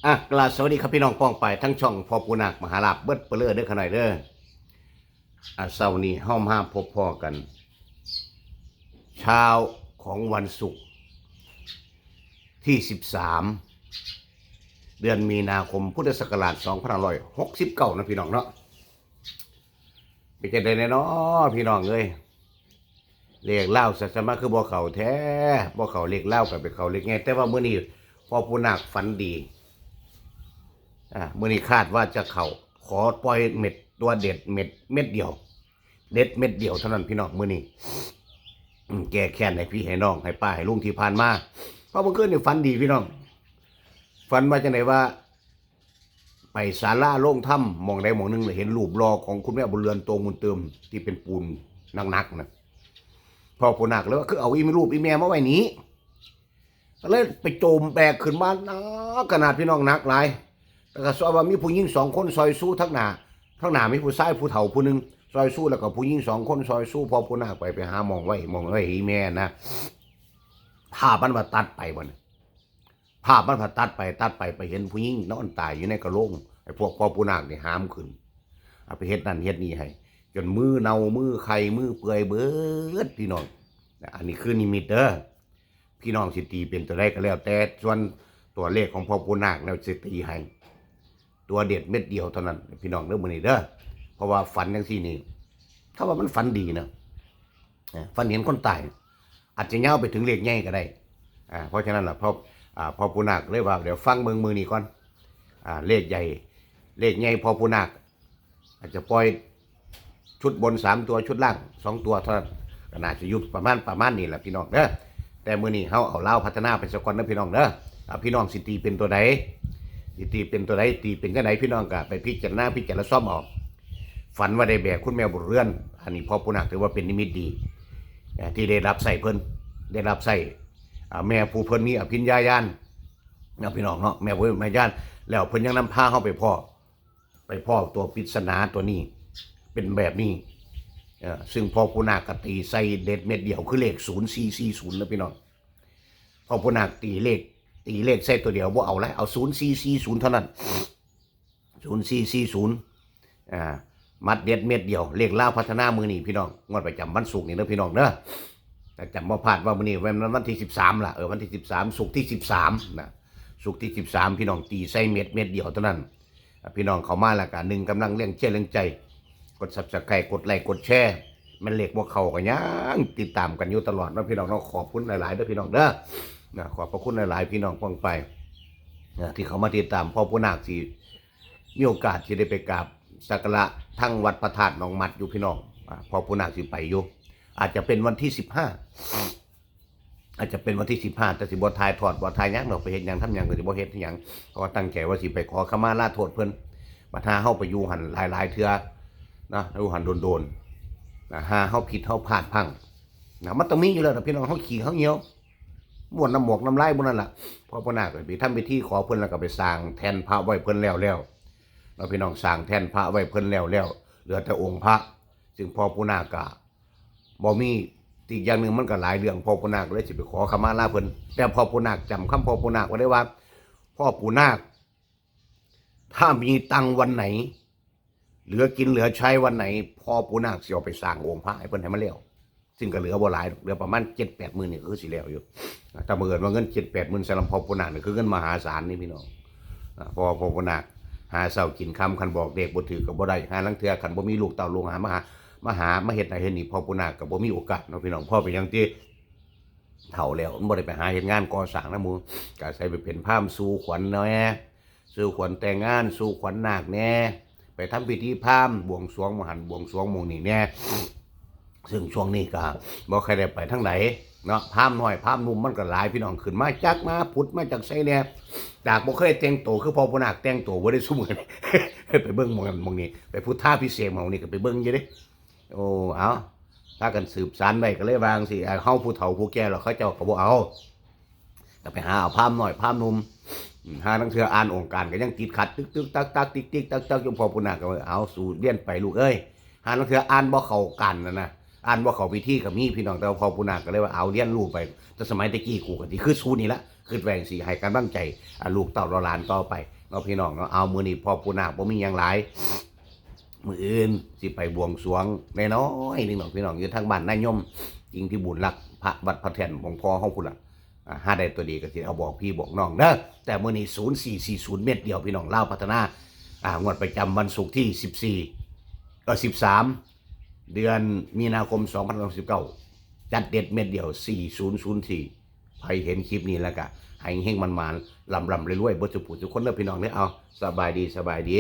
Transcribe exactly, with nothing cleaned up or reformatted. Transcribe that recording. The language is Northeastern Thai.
อ่ะ กราบสวัสดีครับพี่น้องป้องไปายทั้งช่องพ่อปู่นาคมหาลาภเบิดเปเด้อขะน้อยเด้อ อ่ะ เช้านี้เฮามาพบพ้อกัน เช้าของวันศุกร์ที่สิบสาม เดือนมีนาคมพุทธศักราชสองพันห้าร้อยหกสิบเก้านะพี่น้องเนาะ เป็นจังได๋แน่น้อพี่น้องเอ้ย เลขลาวซะ ซะมาคือบ่เข้าแท้ บ่เข้าเลขลาวก็ไปเข้าเลขใหญ่ แต่ว่ามื้อนี้พ่อปู่นาคฝันดี อ่า มื้อนี้คาดว่าจะเข้า ขอปล่อยเม็ดตัวเด็ดเม็ด เม็ดเดียว เด็ดเม็ดเดียวเท่านั้นพี่น้องมื้อนี้ อืม แก้แค้นให้พี่ให้น้อง ให้ป้าให้ลุงที่ผ่านมา เพราะเมื่อคืนนี่ฝันดีพี่น้อง ฝันว่าจังได๋ว่า ไปศาลาโรงธรรมหม่องใดหม่องหนึ่ง แล้วเห็นรูปหล่อของคุณแม่บุญเรือนโตมุนเติมที่เป็นปูนหนักๆนะ พ่อปู่นาคเลยว่า คือเอาอีรูปอีแม่มาไว้นี้ ก็เลยไปโจมแบกขึ้นมาหนักขนาดพี่น้อง หนักหลาย แล้วก็ซอยว่ามีผู้หญิงสองคนซอยสู้ทั้งหน้า ทั้งหน้ามีผู้ชายผู้เฒ่าผู้หนึ่งซอยสู้ แล้วก็ผู้หญิงสองคนซอยสู้ พ่อปู่นาคไป ไปหาหม่องไว้ หม่องไว้อีแม่นะ ภาพมันมาตัดไปบัดนี้ ภาพมันผัดตัดไปตัดไป ไปเห็นผู้หญิงนอนตายอยู่ในกะโหลง ไอ้พวกพ่อปู่นาคนี่หามขึ้น เอาไปเฮ็ดนั่นเฮ็ดนี่ให้ จนมือเน่ามือไข่มือเปื่อยเบิดพี่น้อง อันนี้คือนิมิตเด้อ พี่น้องสิตีเป็นตัวใดก็แล้วแต่ ส่วนตัวเลขของพ่อปู่นาคแล้วสิตีให้ ตัวเด็ดเม็ดเดียวเท่านั้น พี่น้องเด้อมื้อนี้เด้อ เพราะว่าฝันจังซี่นี่ ถ้าว่ามันฝันดีนะ อ่า ฝันเห็นคนตาย อาจจะยาวไปถึงเลขใหญ่ก็ได้ อ่า เพราะฉะนั้นล่ะ พ่อ อ่า พ่อปู่นาคเลยว่า เดี๋ยวฟังเบิ่งมื้อนี้ก่อน อ่า เลขใหญ่ เลขใหญ่พ่อปู่นาค อาจจะปล่อยชุดบนสามตัว ชุดล่างสองตัวเท่านั้น ก็น่าจะอยู่ประมาณ ประมาณนี้แหละพี่น้องเด้อ แต่มื้อนี้เฮาเอาลาวพัฒนาไปซะก่อนเด้อพี่น้องเด้อ อ่า พี่น้องสิตีเป็นตัวใด สิตีเป็นตัวใด ตีเป็นจังได๋ พี่น้องก็ไปพิจารณา พิจารณาซ่อมเอา ฝันว่าได้แบกคุณแม่บุญเรือน อันนี้พ่อปู่นาคถือว่าเป็นนิมิตดี เอ่อ ที่ได้รับใช้เพิ่น ได้รับใช้ อ่า แม่ผู้เพิ่นมีอภิญญาญาณ เนาะพี่น้องเนาะ แม่ผู้แม่ญาณ แล้วเพิ่นยังนำพาเฮาไปพ้อ ไปพ้อตัวปริศนาตัวนี้ เป็นแบบนี้ เอ่อ ซึ่งพ่อปู่นาคก็ตีใส่เด็ดเม็ดเดียวคือเลขศูนย์สี่สี่ศูนย์นะพี่น้อง พ่อปู่นาคตีเลข ตีเลขใส่ตัวเดียวบ่เอาละ เอาศูนย์สี่สี่ศูนย์เท่านั้น ศูนย์สี่สี่ศูนย์ อ่า มัดเด็ดเม็ดเดียว เลขลาวพัฒนามื้อนี้พี่น้อง งวดประจำวันศุกร์นี่เด้อพี่น้องเด้อ แต่จำบ่พลาดว่ามื้อนี้วัน วันที่สิบสามล่ะ เออ วันที่สิบสาม ศุกร์ที่สิบสามนะ ศุกร์ที่สิบสาม พี่น้องตีใส่เม็ด เม็ดเดียวเท่านั้น อ่ะ พี่น้องเข้ามาแล้วก็หนึ่งกำลังแรงเชียร์แรงใจ กด Subscribe กดไลค์กดแชร์ แม่นเลขบ่เข้าก็ยังติดตามกันอยู่ตลอดเนาะพี่น้องเนาะ ขอบคุณหลายๆเด้อพี่น้องเด้อ นะ ขอบพระคุณหลายๆพี่น้องป้องไป นะ ที่เข้ามาติดตามพ่อปู่นาค สิมีโอกาสสิได้ไปกราบสักการะทั้งวัดพระธาตุหนองหมัดอยู่พี่น้อง อ่า พ่อปู่นาคสิไปอยู่ อาจจะเป็นวันที่สิบห้า อาจจะเป็นวันที่สิบห้า แต่สิบ่ถ่ายทอด บ่ถ่ายหยังดอก ไปเฮ็ดหยังทำหยังก็สิบ่เฮ็ดหยัง เพราะว่าตั้งใจว่าสิไปขอขมาลาโทษเพิ่น บัดหาเฮาไปอยู่หั่นหลายๆเทื่อนะ อยู่หั่นโดนๆนะ หาเฮาผิดเฮาพลาดพลั้งนะ มันต้องมีอยู่แล้วล่ะพี่น้อง เฮาขี้เฮาเหี่ยว ม่วนน้ำหมอกน้ำลายหมู่นั่นล่ะ พ่อปู่นาคก็ไปทำพิธีขอเพิ่น แล้วก็ไปสร้างแท่นพระไว้เพิ่นแล้วแล้ว เนาะพี่น้อง สร้างแท่นพระไว้เพิ่นแล้วแล้ว เหลือแต่องค์พระ ซึ่งพ่อปู่นาคก็บ่มี อีกอย่างหนึ่งมันก็หลายเรื่อง พ่อปู่นาคก็เลยสิไปขอขมาลาเพิ่น แต่พ่อปู่นาคจำคำพ่อปู่นาคไว้ได้ว่า พ่อปู่นาค ถ้ามีตังค์วันไหน เหลือกินเหลือใช้วันไหน พ่อปู่นาคสิเอาไปสร้างองค์พระให้เพิ่นให้มันแล้ว ซึ่งก็เหลือบ่หลายดอก เหลือประมาณเจ็ดแปดหมื่นนี่ก็คือสิแล้วอยู่ ถ้าบังเอิญว่าเงินเจ็ดแปดหมื่นสำหรับพ่อปู่นาคนี่คือเงินมหาศาลนี่พี่น้อง อ่า เพราะว่าพ่อปู่นาคหาเช้ากินค่ำ คันบอกเลขบ่ถืกก็บ่ได้ หาลางเทื่อคันบ่มีลูกเต้าลูกหลานมาหา มาหา มาเฮ็ดนั่นเฮ็ดนี่ พ่อปู่นาคก็บ่มีโอกาสเนาะพี่น้อง เพราะเป็นหยังติ เฒ่าแล้วมันบ่ได้ไปหาเฮ็ดงานก่อสร้างนำหมู่ ก็อาศัยไปเป็นพราหมณ์สู่ขวัญแหน่ สู่ขวัญแต่งงาน สู่ขวัญนาคแหน่ ไปทำพิธีพราหมณ์ บวงสรวงหม่องหั่น บวงสรวงหม่องนี่แหน่ ซึ่งช่วงนี้ก็บ่ค่อยได้ไปทางใดเนาะ พราหมณ์น้อยพราหมณ์หนุ่มมันก็หลายพี่น้อง ขึ้นมาจักมาผุดมาจากไสแหน่ จากบ่เคยแต่งตัวคือพ่อปู่นาคแต่งตัวบ่ได้ซุมื้อนี้ ไปเบิ่งหม่องนั้นหม่องนี้ ไปพุทธาภิเษกหม่องนี้ก็ไปเบิ่งอยู่เด้ โอ้ เอา พากันสืบสานไว้ก็เลยว่าจั่งซี้ อ่า เฮาผู้เฒ่าผู้แก่แล้วเขาเจ้าก็บ่เอา ก็ไปหาเอาพราหมณ์น้อยพราหมณ์หนุ่ม อืม หาลางเทื่ออ่านองค์การก็ยังติดขัด ตึกๆตักๆ ติ๊กๆตักๆ อยู่ พ่อปู่นาคก็ว่า เอา สู้เรียนไปลูกเอ้ย หาลางเทื่ออ่านบ่เข้าการนั่นนะ อ่านบ่เข้าพิธีก็มีพี่น้อง แต่ว่าพ่อปู่นาคก็เลยว่า เอา เรียนรู้ไป แต่สมัยแต่กี้กูก็สิคือสู้นี่ละ คิดแวาจั่งซี้ให้กำลังใจอ่ะลูกเต้าหลานต่อไปเนาะพี่น้องเนาะ เอามื้อนี้พ่อปู่นาคบ่มีหยังหลาย มื้ออื่นสิไปบวงสรวงน้อยๆนึงเนาะพี่น้อง อยู่ทางบ้านนายม อิงพิบูลรักษ์ พระวัดพระแท่นของพ่อเฮาพุ้นล่ะ อ่าหาได้ตัวดีก็สิเอาบอกพี่บอกน้องเด้อ แต่มื้อนี้ศูนย์สี่สี่ศูนย์เม็ดเดียวพี่น้อง ลาวพัฒนา อ่างวดประจำวันศุกร์ที่สิบสี่ เอ่อ สิบสาม เดือนมีนาคม สองพันสิบเก้า จัดเด็ดเม็ดเดียว สี่ศูนย์ศูนย์สี่ ใครเห็นคลิปนี้แล้วก็ให้เฮงๆมันๆ ร่ำๆรวยๆเบิดทุกผู้ทุกคนเด้อพี่น้องเด้อ เอา สบายดี สบายดี